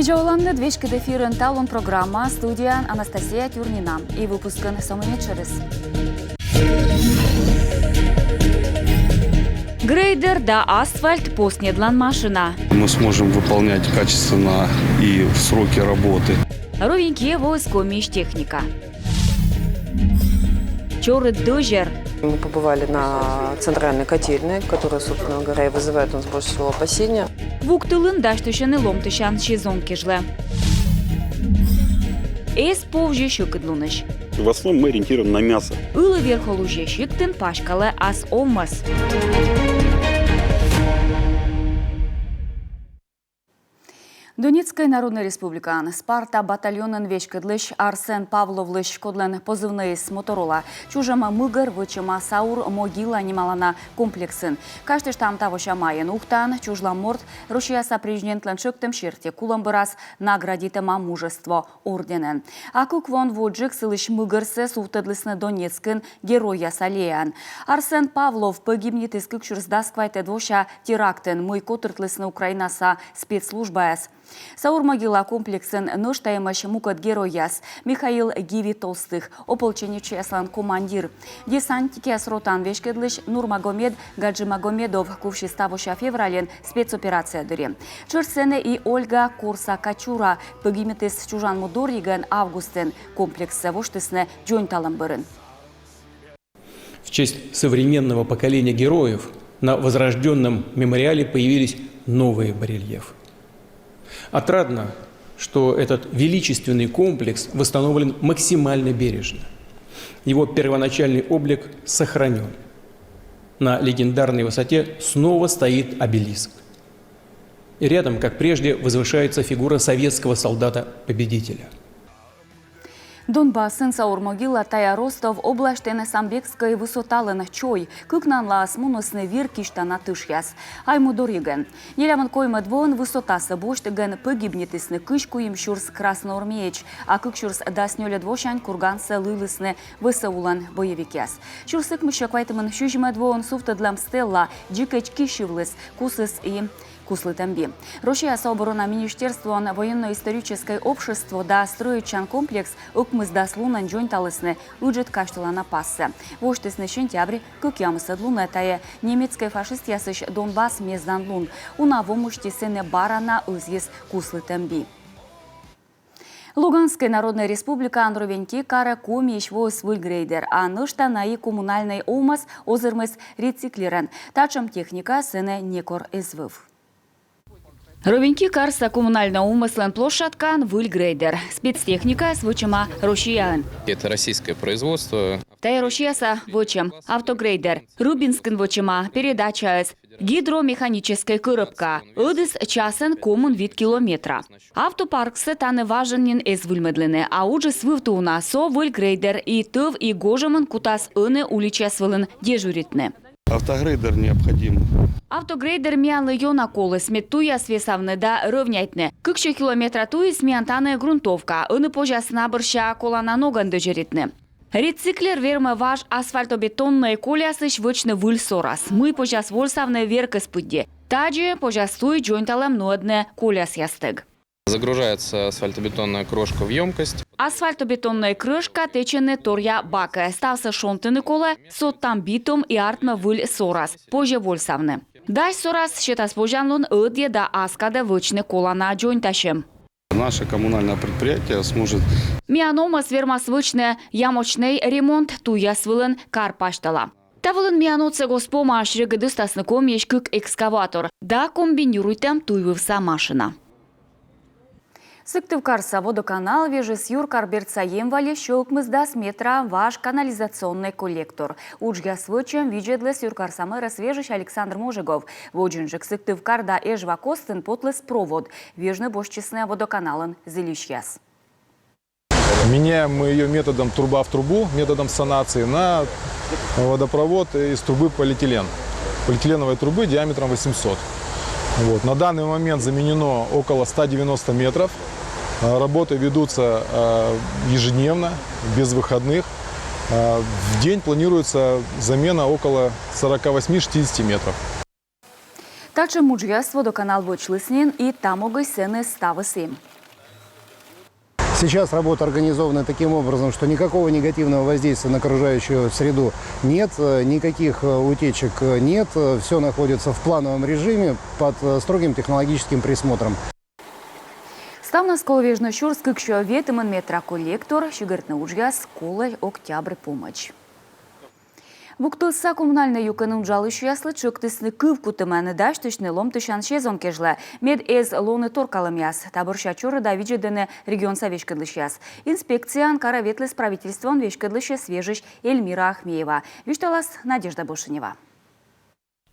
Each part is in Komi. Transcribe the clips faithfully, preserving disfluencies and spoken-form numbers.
Видза оланныд! Веськыд эфирын «Талун» программа, студияын Анастасия Тюрнина. И выпускын сӧмын медшӧрыс. Грейдер да асфальт посньӧдлан машина. Мы сможем выполнять качественно и в сроки работы. Ровенькиӧ воис Комиысь техника. Чорыд дӧзьӧр. Мы побывали на центральной котельной, которая, собственно говоря, и вызывает у нас больше всего опасения. Вуктылын дасьтысьӧны ломтысян сезон кежлӧ. Эз повзьы сьӧкыдлунысь. В основном мы ориентируем на мясо. Ылі верхолузья сиктын паськалӧ ас овмӧс. Донецкӧй Народнӧй Республикаын «Спарта» батальонын веськӧдлысь Арсен Павловлысь, кодлӧн позывнӧйыс «Моторола», чужӧм мыгӧр вӧчӧма «Саур могила» нималана комплексын. Казьтыштам, тавося майын Ухтаын чужлӧм морт Россияса президентлӧн тшӧктӧм серти Кулӧм бӧрас наградитӧма «Мужество» орденӧн. А кык воӧн водзджык сылысь мыгӧрсӧ сувтӧдлісны Донецкын Геройяс аллеяын. Арсен Павлов пӧгибнитіс кык сюрс дас квайтӧд вося терактын, мый котыртлісны Украинаса спецслужбаяс. «Саур могила» комплексын нӧшта эмӧсь мукӧд геройяс: Михаил Гиви Толстых, ополченецъяслӧн командир. Десантникъяс ротаӧн веськӧдлысь Нурмагомед Гаджимагомедов кувсис тавося февральын спецоперация дырйи. Тшӧтш сэні и Ольга Корса-Качура пӧгибнитіс чужан му дорйигӧн августын. Комплекссӧ восьтісны дзоньталӧм бӧрын. В честь современного поколения героев на возрождённом мемориале появились новые барельефы. Отрадно, что этот величественный комплекс восстановлен максимально бережно. Его первоначальный облик сохранён. На легендарной высоте снова стоит обелиск. И рядом, как прежде, возвышается фигура советского солдата-победителя. Донбассын «Саур могила» — тайӧ Ростов обласьтын Самбекскӧй высоталӧн чой. Кыкнанлаас мунісны вир кисьтана тышъяс. Айму дорйигӧн. Нелямын коймӧд воын высотасӧ босьтігӧн пӧгибнитісны кызь куим сюрс красноармеец, а кык сюрс дас нёльӧд восянь Кургансӧ лыйлісны ВСУ-лӧн боевикъяс. Сюрс ӧкмыссё квайтымын сизимӧд воын сувтӧдлӧм стела дзикӧдз киссьывліс, кусіс и куслытӧм би. Россияса оборона министерствоын военно-историческӧй общество да строитчан комплекс ӧкмысдас лунӧн дзоньталісны ыджыд казьтылана пассӧ. Восьтісны сентябрь кӧкъямысӧд лунӧ. Тайӧ немецкӧй фашистъясысь Донбасс мездан лун. Уна во мысти сэні бара на ӧзйис куслытӧм би. Луганскӧй Народнӧй Республикаын Ровеньки карӧ Комиысь воис выль грейдер, а нӧшта на и коммунальнӧй овмӧс озырмис рециклерӧн. Татшӧм техника сэні некор эз вӧв. Ровеньки карса коммунальнӧй овмӧслӧн площадкаын выль грейдер. Спецтехникаыс вӧчӧма Россияын. Это российское производство. Тайӧ Россияса вӧчӧм, «Автогрейдер». Рыбинскын вӧчӧма, передачаыс, гидромеханическӧй коробка, ӧдыс часын комын вит километра. Автопарксӧ тані важӧн нин эз выльмӧдлыны, а уджыс вывті уна. Со выль грейдер, и тӧв, и гожӧмын кутас ӧні уличаяс вылын дежуритны. Автогрейдер необходим. Автогрейдер миянлы ёна коліс, мед туйяс весавны да рӧвняйтны. Кыксё километра туйыс миян тані грунтовка, ӧні позяс на бӧрся колана ногӧн дӧзьӧритны. Рециклер вермӧ важ асфальтобетоннӧй колясысь вӧчны выль сорас, мый позяс вольсавны веркӧс пыдди. Тадзи позяс туй дзоньталӧм нуӧдны колясъястӧг. Загружается асфальтобетонная крошка в ёмкость. Асфальтобетоннӧй крӧшка тэчӧны торъя бакӧ. Ставсӧ шонтыны колӧ, содтам битум и артмӧ выль сорас. Позьӧ вольсавны. Дась сорас сетас позянлун ӧдйӧ да ас кадӧ вӧчны колана дзоньтасьӧм. Наше коммунальное предприятие сможет... Миян овмӧс вермас вӧчны ямочнӧй ремонт туйяс вылын кар пасьтала. Та вылын миян отсӧг оз помась, регыд ыстасны Комиысь кык экскаватор да комбинируйтӧм туйвывса машина. Сыктывкарса водоканал вежис юркар бердса емвале сё ӧкмысдас метра важ канализационнӧй коллектор. Уджъяс вӧчӧм видзӧдліс юркарса мэрӧс вежысь Александр Можегов. Водзынджык Сыктывкар да Эжва костын потліс провод. Вежны босьтчисны водоканалын зільысьяс. Меняем мы её методом труба в трубу, методом санации на водопровод из трубы полиэтилен. Полиэтиленовой трубы диаметром восемьсот. Вот. На данный момент заменено около ста девяноста метров. Э, работы ведутся, э, ежедневно, без выходных. Э, в день планируется замена около сорока восьми-шестидесяти метров. Татшӧм уджъяс водоканал вӧчліс нин, и та могысь сэні ставыс эм. Сейчас работы организованы таким образом, что никакого негативного воздействия на окружающую среду нет, э, никаких э, утечек э, нет, все находится в плановом режиме под э, строгим технологическим присмотром. Ставнас колӧ вежны сюрс кыксё ветымын метра коллектор, сигӧртны уджъяс колӧ октябрь помӧдз. Вуктылса коммунальнӧй юкӧн уджалысьяслы тшӧктісны кывкутӧмӧн дасьтысьны ломтысян сезон кежлӧ, мед эз лоны торкалӧмъяс. Та бӧрся чорыда видзӧдӧны регионса веськӧдлысьяс. Инспекцияӧн карӧ ветліс правительствоӧн веськӧдлысьӧс вежысь Эльмира Ахмеева. Висьталас Надежда Бошенева.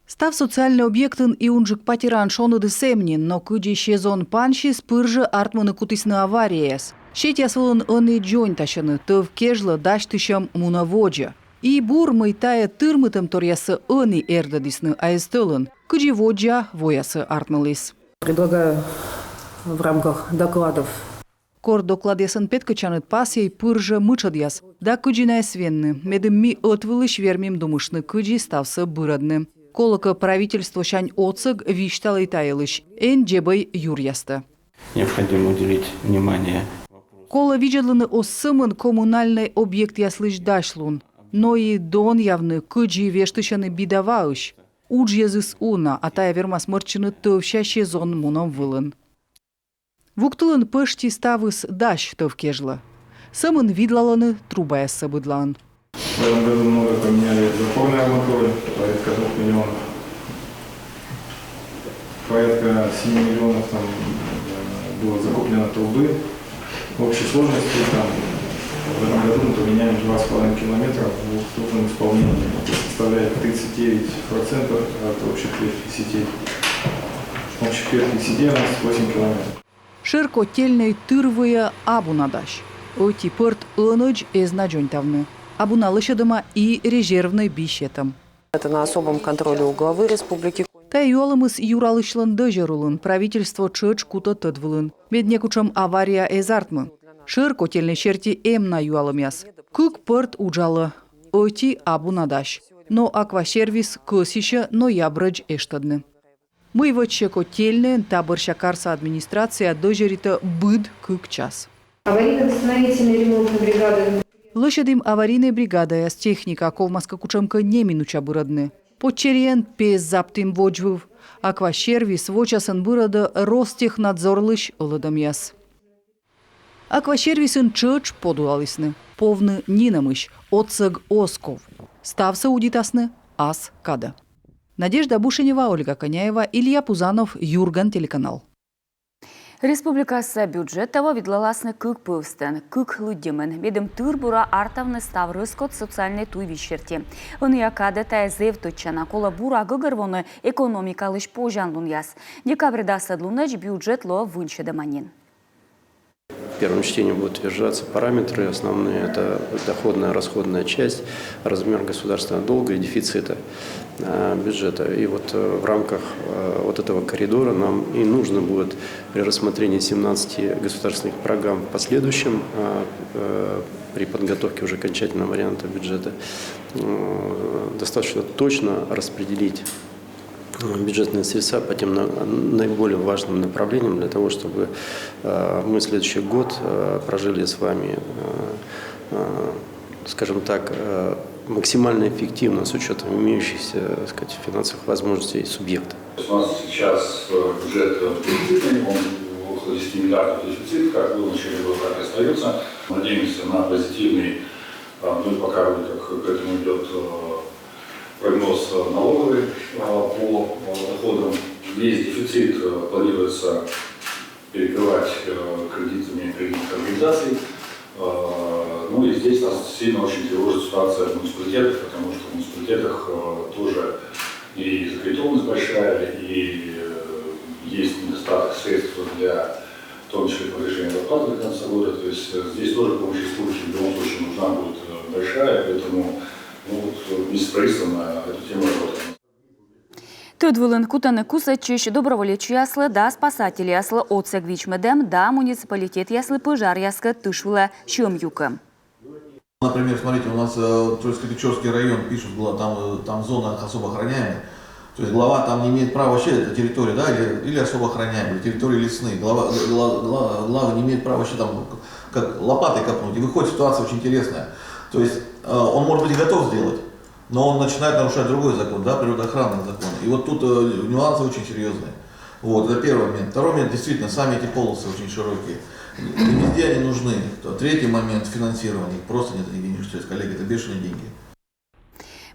Став социальнӧй объектын и унджык патераын шоныдыс эм нин, но кыдзи сезон пансис, пыр жӧ артмыны кутісны аварияяс. Сетьяс вылын ӧні дзоньтасьӧны, тӧв кежлӧ дасьтысьӧм мунӧ водзӧ. И бур, мый тайӧ тырмытӧмторъяссӧ ӧні эрдӧдісны, а эз тӧлын, кыдзи воддза воясӧ артмыліс. Предлагаю в рамках докладов Кор докладъясӧн петкӧдчанныд, пасйӧй пыр жӧ мытшӧдъяс да кыдзи найӧс венны, медым ми ӧтвылысь вермим думыштны, кыдзи ставсӧ бырӧдны. Колӧкӧ, правительствосянь отсӧг висьталӧй та йылысь, эн дзебӧй юръястӧ. Необходимо уделить внимание. Колӧ видзӧдлыны оз сӧмын коммунальнӧй объектъяслысь дасьлун, но и донъявны, кыдзи вештысьӧны Бида ваысь. Удж йӧзыс уна, а тайӧ вермас мӧрччыны тӧвся сезон мунӧм вылын. Вуктылын пӧшти ставыс дась тӧв кежлӧ. Сӧмын видлалӧны трубаяссӧ быдлаын. В этом году много поменяли запорной арматуры, порядка двух миллионов. Порядка семи миллионов там было закуплено трубы. В общей сложности там в этом году мы поменяем два с половиной километра в двухтопном исполнении. Это составляет тридцать девять процентов от общих верхних сетей. Общих верхних сетей у нас восемь километров. Шӧр котельнӧй тырвыйӧ абу на дась. Ӧти пӧрт ӧнӧдз эз на дзоньтавны. Абу на лӧсьӧдӧма и резервнӧй би сетӧм. Это на особом контроле у главы республики. Тайӧ юалӧмыс юралысьлӧн дӧзьӧр улын, правительство тшӧтш кутӧ тӧд вылын, мед некутшӧм авария эз артмы. Шӧр котельнӧй серти эм на юалӧмъяс. Кык пӧрт уджалӧ, ӧти абу на дась. Но «Аквасервис» кӧсйысьӧ ноябрӧдз эштӧдны. Мый вӧчсьӧ котельнӧйӧн, та бӧрся карса администрация дӧзьӧритӧ быд кык час. Аварийно-восстановительные ремонтные бригады. Лӧсьӧдім аварийнӧй бригадаяс, техника, ковмас кӧ кутшӧмкӧ неминуча бырӧдны. Подчерйӧн пес заптім водзвыв. «Аквасервис» вочасӧн бырӧдӧ Ростехнадзорлысь ӧлӧдӧмъяс. «Аквасервисын» тшӧтш подулалісны. Повны нинӧмысь, отсӧг оз ков. Ставсӧ удитасны ас кадӧ. Надежда Бушенева, Ольга Коняева, Илья Пузанов, «Юрган» телеканал. Республикаса бюджетӧ во видлаласны кык пӧвстӧн, кык лыддьӧмӧн, медым тыр-бура артавны став рӧскод социальнӧй туйвизь серти. Ӧнія кадӧ тайӧ зэв тӧдчана, колӧ бура гӧгӧрвоны экономикалысь позянлунъяс. Декабрь дасӧд лунӧдз бюджет лоӧ выльсьӧдӧма нин. В первом чтении будут утверждаться параметры основные. Это доходная, расходная часть, размер государственного долга и дефицита э, бюджета. И вот э, в рамках э, вот этого коридора нам и нужно будет при рассмотрении семнадцати государственных программ в последующем, э, э, при подготовке уже окончательного варианта бюджета, э, достаточно точно распределить бюджетные средства по тем наиболее важным направлениям для того, чтобы мы следующий год прожили с вами, скажем так, максимально эффективно с учетом имеющихся, так сказать, финансовых возможностей субъекта. У нас сейчас бюджет дефицитный, он около десяти миллиардов дефицит, как был в начале года, так и остается. Надеемся на позитивный, ну и пока вроде как к этому идет прогноз налоговый по доходам. Весь дефицит планируется перекрывать кредитами кредитных организаций. Ну и здесь нас сильно очень тревожит ситуация в муниципалитетах, потому что в муниципалитетах тоже и закредитованность большая, и есть недостаток средств для, в том числе, повышения зарплаты до конца года. То есть здесь тоже помощь республики в любом случае нужна будет большая, поэтому ну, вот, вместе с правительством на эту тему работаем. Тӧд вылын кутӧны кусӧдчысь доброволецъяслы да спасательяслы отсӧг вичмӧдӧм да муниципалитетъяслы пӧжаръяскӧд тыш вылӧ сьӧм юкӧм. Например, смотрите, у нас э, Троицко-Печорский район, пишут, была там, э, там зона особо охраняемая. То есть глава там не имеет права вообще, это территория, да, или, или особо охраняемая, или территории лесные. Глава, гла- гла- глава не имеет права вообще там как лопатой копнуть. И выходит ситуация очень интересная. То есть э, он, может быть, и готов сделать, но он начинает нарушать другой закон, да, природоохранный закон. И вот тут э, нюансы очень серьезные. Вот, это первый момент. Второй момент, действительно, сами эти полосы очень широкие. И везде они нужны. То- Третий момент — финансирование. Их просто нет, этих денежных средств, коллеги, это бешеные деньги.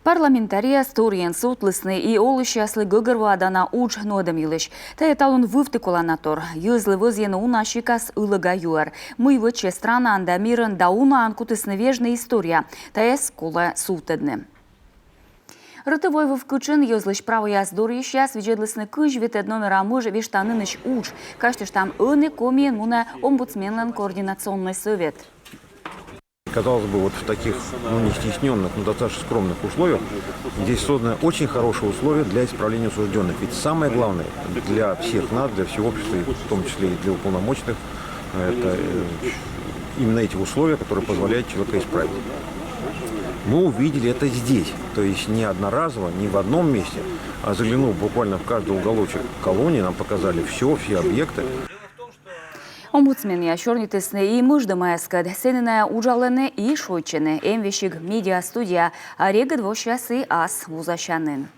Парламентарийяс торйӧн сувтлісны и олысьяслы гӧгӧрвоана удж нуӧдӧм йылысь. Тайӧ талун вывті колана тор. Йӧзлы вӧзйӧны уна сикас ылӧга юӧр, мый вӧчсьӧ странаын да мирын, да унаӧн кутісны вежны история. Тайӧс колӧ сувтӧдны. Рытыв-ойвыв кытшын йӧзлысь правояс дорйысьяс видзӧдлісны кызь витӧд номера мыж вештанінысь удж. Казьтыштам, ӧні Комиын мунӧ омбудсменлӧн координационнӧй сӧвет. Казалось бы, вот в таких, ну, не стесненных, но достаточно скромных условиях здесь созданы очень хорошие условия для исправления осужденных. Ведь самое главное для всех нас, для всего общества, и в том числе и для уполномоченных, это э, именно эти условия, которые позволяют человека исправить. Мы увидели это здесь, то есть не одноразово, не в одном месте, а заглянув буквально в каждый уголочек колонии, нам показали все, все объекты. Омбудсменъяс сёрнитісны и мыждӧмаяскӧд. Сэні найӧ уджалӧны и шойччӧны. Эм весиг медиастудия, а регыд восьяс и ас вузасянін.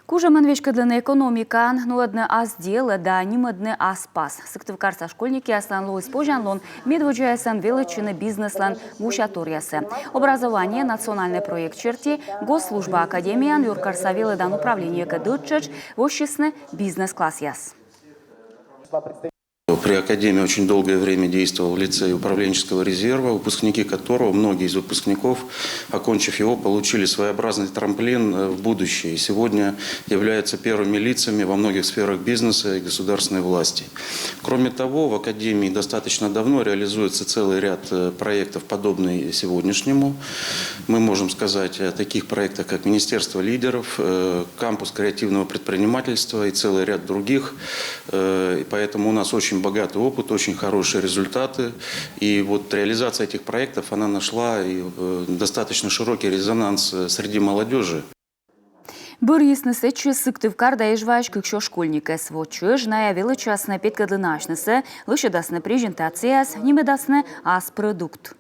Кужӧмӧн веськӧдлыны экономикаӧн, нуӧдны ас делӧ да нимӧдны ас пас. Сыктывкарса школьникъяслӧн лоис позянлун медводдзаясӧн велӧдчыны бизнеслӧн гусяторъясӧ. «Образование» национальнӧй проект серти Госслужба академияын юркарса велӧдан управлениекӧд ӧттшӧтш воссисны бизнес-классъяс. При Академии очень долгое время действовал лицей управленческого резерва, выпускники которого, многие из выпускников, окончив его, получили своеобразный трамплин э, в будущее. И сегодня являются первыми лицами во многих сферах бизнеса и государственной власти. Кроме того, в Академии достаточно давно реализуется целый ряд э, проектов, подобный сегодняшнему. Мы можем сказать о таких проектах, как Министерство лидеров, э, кампус креативного предпринимательства и целый ряд других. Э, и поэтому у нас очень богатый опыт, очень хорошие результаты. И вот реализация этих проектов, она нашла и э, достаточно широкий резонанс э, среди молодежи. Бӧрйисны сэтчӧ Сыктывкар да Эжваысь кыксё школьникӧс. Вот чӧж найӧ велӧдчасны петкӧдлыны асьнысӧ, лӧсьӧдасны презентацияяс, нимӧдасны ас продукт.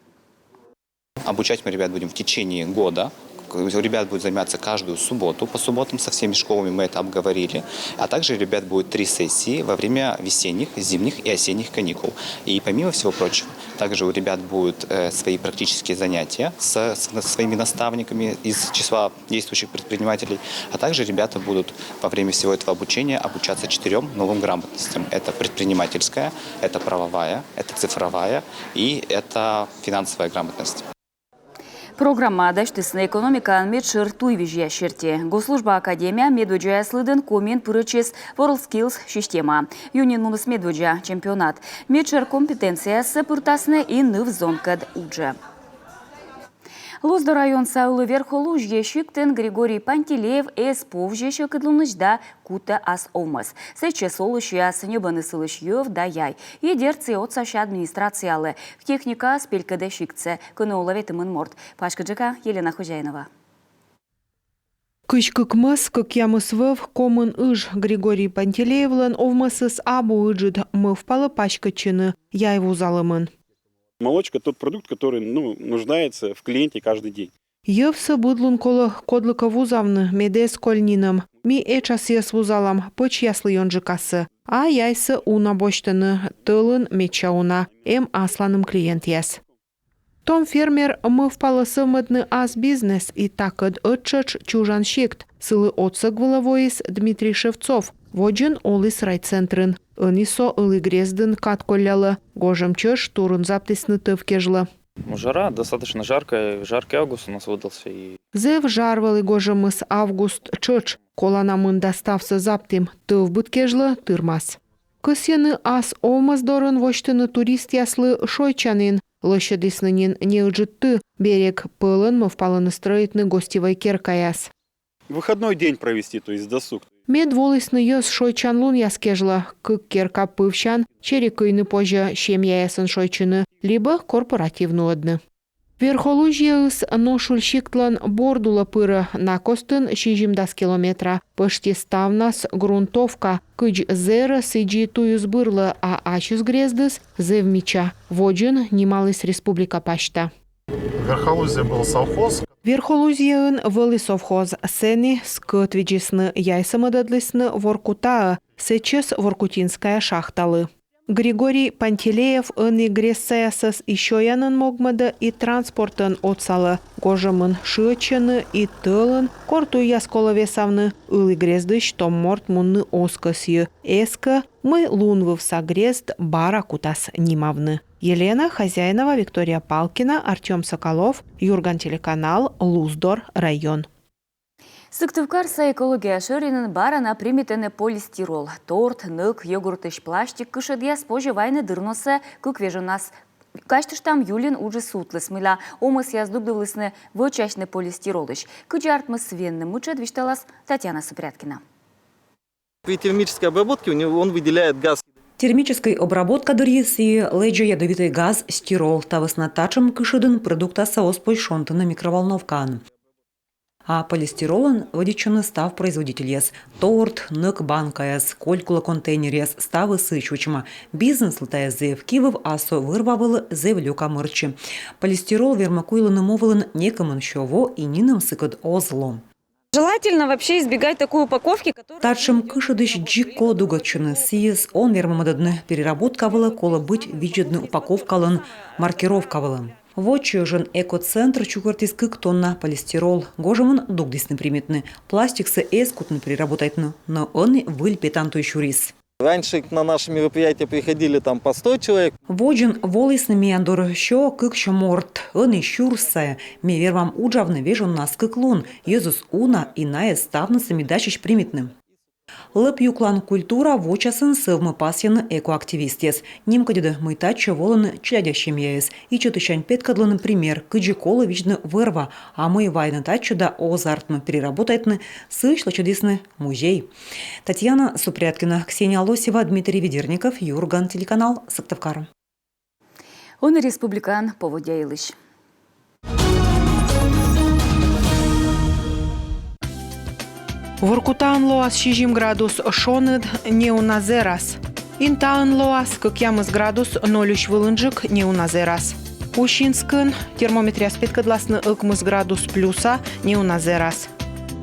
Обучать мы ребят будем в течение года. К- Ребят будет заниматься каждую субботу. По субботам со всеми школами мы это обговорили. А также ребят будет три сессии во время весенних, зимних и осенних каникул. И помимо всего прочего, также у ребят будут э, свои практические занятия со, со своими наставниками из числа действующих предпринимателей. А также ребята будут во время всего этого обучения обучаться четырем новым грамотностям. Это предпринимательская, это правовая, это цифровая и это финансовая грамотность. Программаӧ дасьтісны экономикаын медшӧр туйвизьяс серти. Госслужба академия медводдзаяс лыдын Комиын пырӧдчис WorldSkills системаӧ. Юниын муніс медводдза чемпионат. Медшӧр компетенцияяссӧ пыртасны и ныв-зонкӧд уджӧ. Луздор районса Ылі Верхолузье сиктын Григорий Пантелеев эз повзьӧ сьӧкыдлунысь да кутӧ ас овмӧс. Сэтчӧс олысьяс ньӧбӧны сылысь йӧв да яй. И дерт, сійӧ отсасьӧ администрациялы. Техникаыс пелькӧдӧ сиктсӧ, кӧні олӧ ветымын морт. Паськыдджыка Елена Хозяинова. Кызь кык мӧс, кӧкъямыс вӧв, комын ыж. Григорий Пантелеевлӧн овмӧсыс абу ыджыд, мӧвпалӧ паськӧдчыны, яй вузалӧмын. Молочка — тот продукт, который, ну, нуждается в клиенте каждый день. Йӧвсӧ быд лун колӧ кодлыкӧ вузавны, мед эз коль нинӧм. Ми этша сійӧс вузалам, пӧчьяслы ёнджыкасӧ. А яйсӧ уна босьтӧны, тӧлын медся уна. Эм асланым клиентъяс. Том фермер мӧвпалӧ сӧвмӧдны ас бизнес, и такӧд ӧттшӧтш чужан сикт. Сылы отсӧг вылӧ воис Дмитрий Шевцов. Водзын оліс райцентрын. Ӧні со Ылі грездын кад коллялӧ. Гожӧм чӧж турун заптісны тӧв кежлӧ. Ну, жара, достаточно жаркая, жаркий август у нас выдался. И Зэв жар вӧлі гожӧмыс, август тшӧтш. Колана мында ставсӧ заптім, тӧвбыд кежлӧ тырмас. Кӧсйӧны ас овмӧс дорын восьтыны туристъяслы шойччанін. Лӧсьӧдісны нин неыджыд ты, берег пӧлӧн мӧвпалӧны стрӧитны гостевӧй керкаяс. Выходной день провести, то есть досуг. Мед волісны йӧз шойччан лунъяс кежлӧ. Кык керка пывсян, чери кыйны позьӧ, семьяясӧн шойччыны либӧ корпоратив нуӧдны. Верхолузьеыс Ношуль сиктлӧн борд улӧ пырӧ, на костын сизимдас километра. Пӧшти ставнас грунтовка. Кыдз зэрӧ, сідзи туйыс бырлӧ, а ачыс грездыс зэв мича. Водзын нималіс республика пасьта. Верхолузье был совхоз. Верхолузьеын вӧлі совхоз, сэні скӧт видзисны, яйсӧ мӧдӧдлісны Воркутаӧ, сэтчӧс Воркутинская шахталы. Григорий Пантелеев ӧні грездсаясӧс и сёянӧн могмӧдӧ, и транспортӧн отсалӧ. Гожӧмын шыӧдчӧны, и тӧлын, кор туйяс колӧ весавны, ылі грездысь том морт мунны оз кӧсйы. Эз кӧ, мый лунвывса грезд бара кутас нимавны. Елена Хозяинова, Виктория Палкина, Артём Соколов, Юрган телеканал, Луздор район. Сыктывкарса экология шӧринын бара на примитӧны полистирол. Торт, нӧк, йогуртысь пластик кышӧдъяс позьӧ вайны дырносӧ кык вежонас. Казьтыштам, Юлин уджыс сувтліс, мыйла омӧсъяс дугдывлісны вӧчасьны полистиролысь. Кыдзи артмис венны мытшӧд, висьталас Татьяна Супряткина. При термической обработке у него, он выделяет газ. Термическӧй обработка дырйи сійӧ лэдзӧ ядовитӧй газ стирол. Та вӧсна татшӧм кышӧдын продуктассӧ оз позь шонтыны микроволновкаын. А полистиролӧн вӧдитчӧны став производительяс. Торт, нӧк банкаяс, колькула контейнеръяс — ставыс сыысь вӧчӧма. Бизнеслы тайӧ зэв кивыв, а со вӧр-ва вылӧ зэв лёка мӧрччӧ. Полистирол вермӧ куйлыны му вылын некымын сё во, и нинӧм сыкӧд оз ло. Желательно вообще избегать такой упаковки, которая... Татшӧм кышӧдысь дзик колӧ дугӧдчыны, сійӧс он вермы мӧдӧдны. Переработка вылӧ колӧ быть видзӧдны упаковкалӧн маркировка вылӧ. Вочаӧжӧн экоцентр чукӧртіс кык тонна полистирол. Гожӧмын дугдісны примитны. Пластиксӧ эз кутны переработайтны, но ӧні выль петан туй сюрис. Раньше на наши мероприятия приходили там по сто человек. Водзын волісны миян дорӧ сё, кык сё морт. Ӧні сюрс сайӧ. Ми вермам уджавны вежоннас кык лун. Йӧзыс уна, и найӧс ставнысӧ ми дасьӧсь примитны. Лӧп юклан культура вочасӧн сӧвмӧ, пасйӧны экоактивистъяс. Нимкодьӧдӧ, мый татчӧ волӧны челядя семьяяс. Ичӧтысянь петкӧдлӧны пример, кыдзи колӧ видзны вӧр-ва, а мый вайны татчӧ да оз артмы переработайтны, сыысь лӧсьӧдісны музей. Татьяна Супряткина, Ксения Лосева, Дмитрий Ведерников, Юрган телеканал, Сыктывкар. Ӧні республикаын поводдя йылысь. Воркутаын лоас сизим градус шоныд, неуна зэрас. Интаын лоас кӧкъямыс градус нольысь вылынджык, неуна зэрас. Усинскын термометръяс петкӧдласны ӧкмыс градус плюса, неуна зэрас.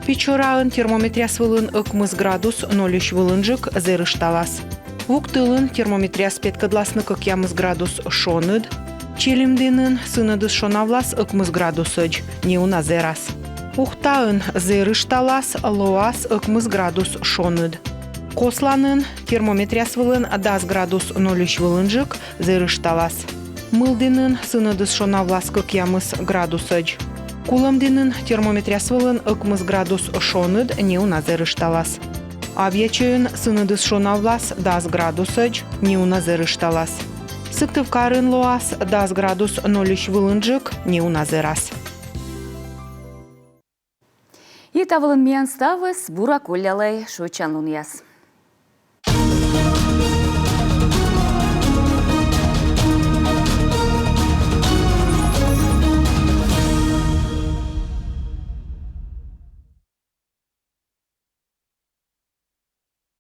Печораын термометръяс вылын ӧкмыс градус нольысь вылынджык, зэрышталас. Вуктылын термометръяс петкӧдласны кӧкъямыс градус шоныд. Чилимдінын сынӧдыс шонавлас ӧкмыс градусӧдз, неуна зэрас. Ухтаын зэрышталас, лоас ӧкмыс градус шоныд. Косланын термометръяс вылын дас градус нольысь вылынджык, зэрышталас. Мылдінын сынӧдыс шонавлас кӧкъямыс градусӧдз. Кулӧмдінын термометръяс вылын ӧкмыс градус шоныд, неуна зэрышталас. Абъячойын сынӧдыс шонавлас дас градусӧдз, неуна зэрышталас. Сыктывкарын лоас дас градус нольысь вылынджык, неуна зэрас. И та вылын миян ставыс. Бура коллялӧй, шойччан лунъяс.